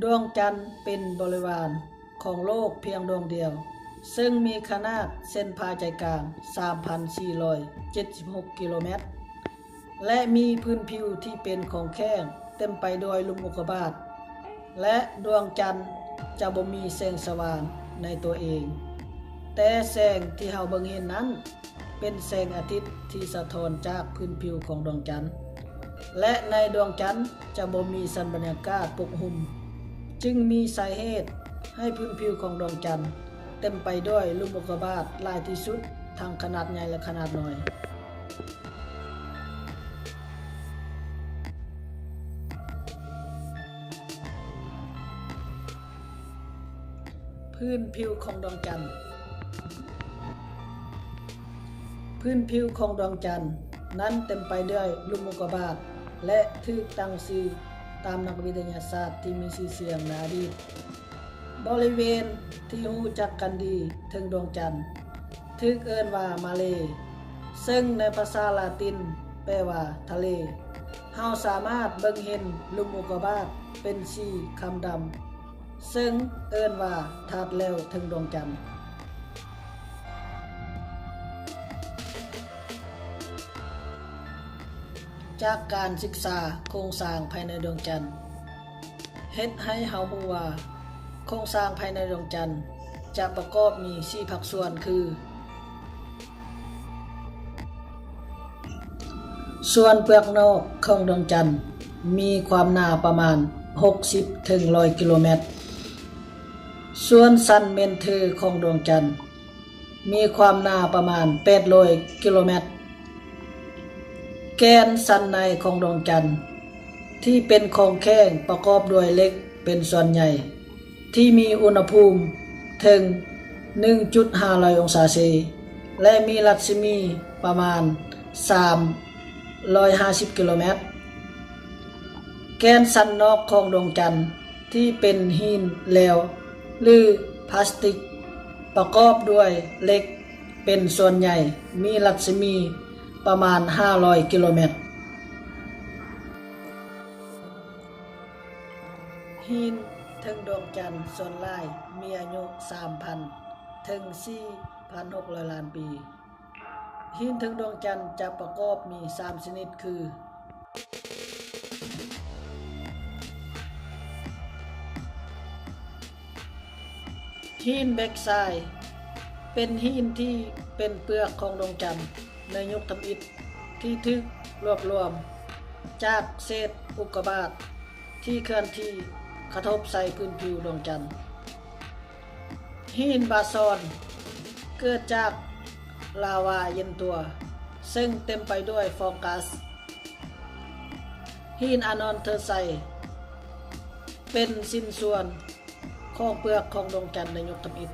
ດວງຈັນເປັນບໍລິວານຂອງໂລກພຽງດວງດຽວ, ເຊິ່ງມີຂະໜາດເສັ້ນຜ່າໃຈກາງ ສາມພັນສີ່ຮ້ອຍເຈັດສິບຫົກ ກິໂລແມັດ ແລະ ມີພື້ນຜິວທີ່ເປັນຂອງແຂງ ເຕັມໄປດ້ວຍລຸ່ມອຸກກາບາດ ແລະ ດວງຈັນຈະບໍ່ມີແສງສະຫວ່າງໃນຕົວເອງ, ແຕ່ແສງທີ່ເຮົາເບິ່ງເຫັນນັ້ນ ເປັນແສງອາທິດທີ່ສະທ້ອນຈາກພື້ນຜິວຂອງດວງຈັນ ແລະ ໃນດວງຈັນຈະບໍ່ມີຊັ້ນບັນຍາກາດປົກຫຸ້ມ, ຈຶ່ງມີສາເຫດໃຫ້ພື້ນຜິວຂອງດວງຈັນເຕັມໄປດ້ວຍລຸ່ມອຸກກາບາດຫຼາຍທີ່ສຸດ, ທັງຂະໜາດໃຫຍ່ ແລະ ຂະໜາດນ້ອຍ. ພື້ນຜິວຂອງດວງຈັນ. ພື້ນຜິວຂອງດວງຈັນນັ້ນເຕັມໄປດ້ວຍລຸ່ມອຸກກາບາດ ແລະ ຖືກຕັ້ງຊື່ຕາມນັກວິທະຍາສາດທີ່ມີຊື່ສຽງໃນອະດີດ. ບໍລິເວນທີ່ຮູ້ຈັກກັນດີເທິງດວງຈັນ ຖືກເອີ້ນວ່າມາເລ, ເຊິ່ງໃນພາສາລາຕິນແປວ່າທະເລ. ເຮົາສາມາດເບິ່ງເຫັນລຸ່ມອຸກກາບາດເປັນສີຄຳດຳ, ເຊິ່ງເອີ້ນວ່າທາດແຫຼວເທິງດວງຈັນ. ຈາກການສຶກສາໂຄງສ້າງພາຍໃນດວງຈັນ ເຮັດໃຫ້ເຮົາຮູ້ວ່າ ໂຄງສ້າງພາຍໃນດວງຈັນຈະປະກອບມີສີ່ພາກສ່ວນຄື: ສ່ວນເປືອກນອກຂອງດວງຈັນມີຄວາມໜາປະມານຫົກສິບເຖິງຮ້ອຍກິໂລແມັດ. ສ່ວນຊັ້ນແມນເທີຂອງດວງຈັນ ມີຄວາມໜາປະມານແປດຮ້ອຍກິໂລແມັດ. ແກນຊັ້ນໃນຂອງດວງຈັນ ທີ່ເປັນຂອງແຂງປະກອບດ້ວຍເຫຼັກເປັນສ່ວນໃຫຍ່ ທີ່ມີອຸນຫະພູມເຖິງໜຶ່ງຈຸດຫ້າຮ້ອຍອົງສາເຊ ແລະ ມີລັດສະໝີປະມານສາມຮ້ອຍຫ້າສິບກິໂລແມັດ. ແກນຊັ້ນນອກຂອງດວງຈັນ ທີ່ເປັນຫີນແຫຼວ ຫຼື ພລາສຕິກ ປະກອບດ້ວຍເຫຼັກເປັນສ່ວນໃຫຍ່ ມີລັດສະໝີປະມານຫ້າຮ້ອຍກິໂລແມັດ. ຫີນເທິງດວງຈັນສ່ວນຫຼາຍມີອາຍຸສາມພັນເຖິງສີ່ພັນຫົກຮ້ອຍລ້ານປີ. ຫີນເທິງດວງຈັນຈະປະກອບມີສາມຊະນິດຄື: ຫີນແບັກຊາຍ ເປັນຫີນທີ່ເປັນເປືອກຂອງດວງຈັນໃນຍຸກທຳອິດ ທີ່ຖືກລວບລວມຈາກເສດອຸກກາບາດທີ່ເຄື່ອນທີ່ກະທົບໃສ່ພື້ນຜິວດວງຈັນ. ຫີນບາຊອນ ເກີດຈາກລາວາເຢັນຕົວ ເຊິ່ງເຕັມໄປດ້ວຍຟອງກັສ. ຫີນອານອນເທີໄຊ ເປັນຊິ້ນສ່ວນຂອງເປືອກຂອງດວງຈັນໃນຍຸກທຳອິດ